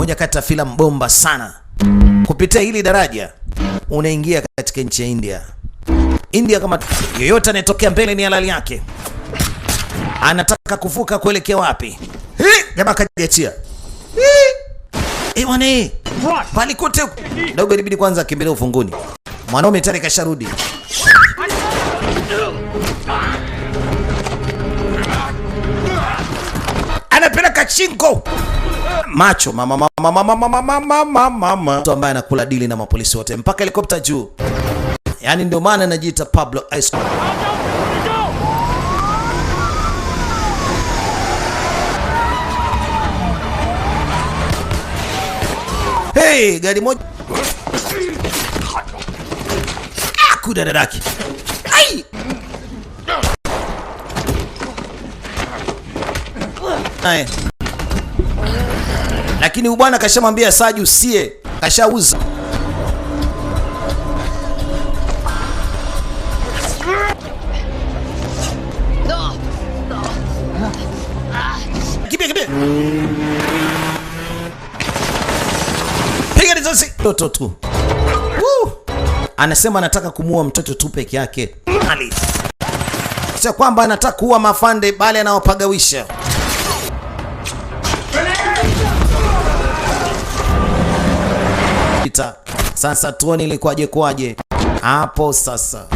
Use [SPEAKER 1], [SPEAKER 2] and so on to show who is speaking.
[SPEAKER 1] Moja kati ya filamu bomba sana. Kupitia hili daraja unaingia katika nchi ya India. India kama yoyote anayetokea mbele ni halali yake. Anataka kuvuka kuelekea wapi? Hii, jamaa kajiachia. Eh, bwana eh. Palikute dogo ilibidi kwanza akimbilie ufunguni. Mwanaume tayari kasharudi. Anapeleka chingo macho mama mama mama mama mama mama mama, mtu ambaye anakula dili na mapolisi wote mpaka helikopta juu. Yaani ndio maana anajiita Pablo Escobar. Hey, gari moja ah, kudadadaki. Ai! Ai. Lakini huyu bwana kashamwambia Saju sie, kashauza. Kimbia, kimbia. Piga risasi. Mtoto tu. Woo! Anasema anataka kumuua mtoto tu peke yake. Ali. Sio kwamba anataka kuua mafande bali anawapagawisha. Pita. Sasa tuone ilikuwaje kwaje hapo sasa.